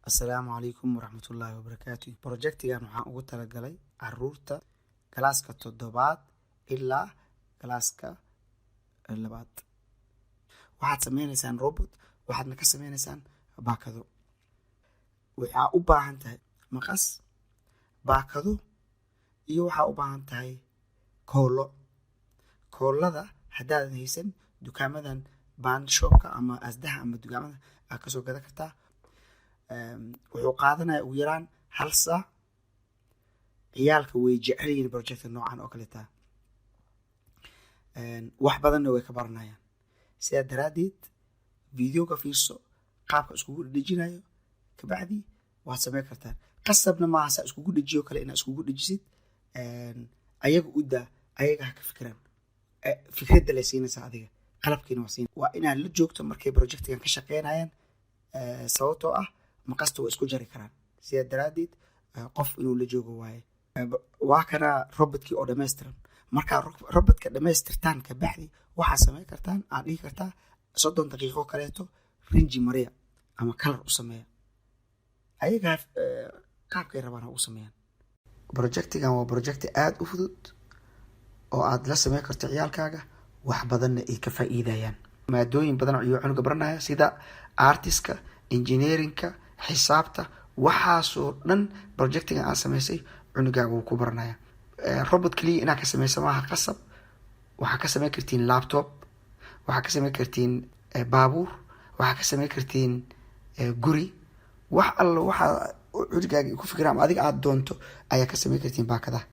Asalaamu calaykum waraxmatullaahi wabarakaatu. Projectigan waxaan ugu talagalay caruurta galaaska toddobaad ilaa galaaska labaad. Waxaad sameyneysaan robot, waxaadna ka sameyneysaan baakado. Waxaa u baahan tahay maqas, baakado iyo waxaa u baahan tahay koolo. Koolada haddaadan haysan, dukaamadan baan shopka ama Asdaha ama dukaamada aad kasoo gadan kartaa. Wuxuu qaadanaya ugu yaraan hal saac. Ciyaalka way jecel yihiin projectka noocan oo kaleeta, wax badanna way ka baranayaan. Sidaa daraaddeed videoga fiirso qaabka iskugu dhejinayo, kabacdi waad sameyn kartaan. Qasabna maaha saa iskugu dhejiyo kale inaad iskugu dhejisid. Ayaga u daa, ayaga ha ka fikiraan. Fikradda lay siinaysaa adiga, qalabkiina waa siin. Waa inaad la joogto markay projectigan ka shaqeynayaan, sababtoo ah maqasta waa isku jari karaan. Sidaa daraaddeed qof inuu la joogo waaye. Waa kana robotkii oo dhammaystiran. Markaa robotka dhammaystirtaan, kabacdi waxaad sameyn kartaan, aad dhihi kartaa 30 daqiiqo kaleeto rinji mariya ama color u sameeya. Ayagaa qaabkay rabaan ha u sameeyaan. Projectigan waa projecti aada u fudud oo aad la sameyn karto ciyaalkaaga, wax badanna ay ka faa'iidayaan. Maadooyin badan ayuu cunuga baranaya, sida artiska, engineeringka, xisaabta. Waxaasoo dhan projectigan aad sameysay cunugaaga wuu ku baranaya. Robot keliya inaad ka sameysa maaha qasab. Waxaa ka sameyn kartiin laptop, waxaa ka sameyn kartiin baabuur, waxaa ka sameyn kartiin guri. Wax alla waxaa cunugaaga ku fikira ama adiga aada doonto ayaa ka sameyn kartiin baakadaha.